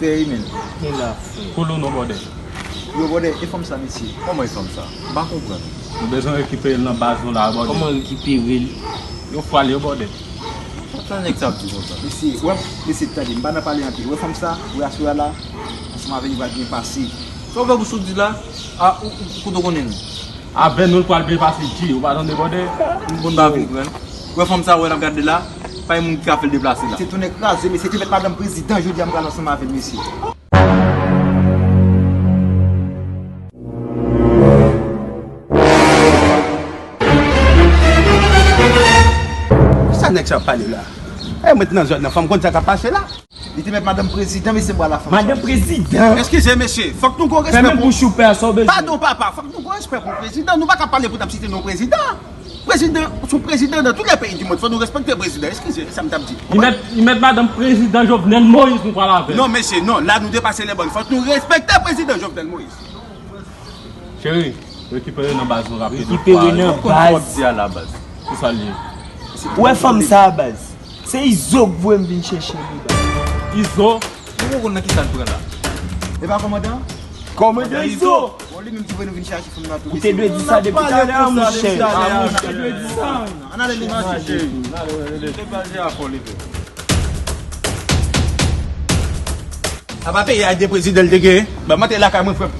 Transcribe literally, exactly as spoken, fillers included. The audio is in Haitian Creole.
Ey, men. Li la. Kolo non, bòdè. Yo, bòdè, e fanm sa, mesye? Kòman e fanm sa? M pa konprann. Nou bezwen rekipere l nan baz nou la, bòdè. Kòman rekipere l? Yo fwa l, yo, bòdè. Sa nèg sa ap di konsa? Mesye, wè, mesye, tande, m pa nan pale anpil. Wè fanm sa, wè aswè a la, ansanm avè li pral byen pase. Sa w fè bouch ou di la? A, ou, ou, kote w konnen l? Avè nou, l pral byen pase, G, ou pa tande, bòdè? M konn pa vin pran. Wè fanm sa, wè n ap gade la, pa gen moun ki ka fè l deplase la. Se tounen kraze, mesye, te mèt madanm prezidan, jodi a m pral ansanm avè l, mesye. Sa nèg sa ap pale la? E mwen t nan zòn nan, fò m konn sa k ap pase la. Li te mèt madanm prezidan, mesye, m pral la fanm sa. Madanm prezidan? Eskize, mesye, fòk nou gon respè pou... Fèmen bouch ou, pè, sa w bezwen? Padon, papa, fòk nou gon respè pou prezidan. Nou pa ka pale pou n ap site non prezidan. Prezidan, se yon prezidan dans tous les pays du monde. Fò nou respekte prezidan. Eskize, sa m t ap di. Li mèt, li mèt madanm prezidan Jovenel Moïse, nou pral avè l. Non, mesye, non. La, nou depase les bornes. Fòk nou respekte prezidan Jovenel Moïse. Cheri, rekipere nan baz nou rapid. Rekipere nan baz. Ou konn sa w ap di a la baz. Kisa l ye? Ou wè fanm sa a, baz? Se Izo k voye m vin chèche li, baz. Izo? Ou konn nan kisa l pran la? E pa kòmandan? Kòmandan Izo! Bon, li menm ki voye nou vin chache fanm nan tou. Ou te dwe di sa depi talè a, monchè. Ou te dwe di sa. Ann ale, li mache, cheri. Degaje a fò, leve. Apa peyi a de prezidan l te gen? Ban m antre lakay mwen, frè m.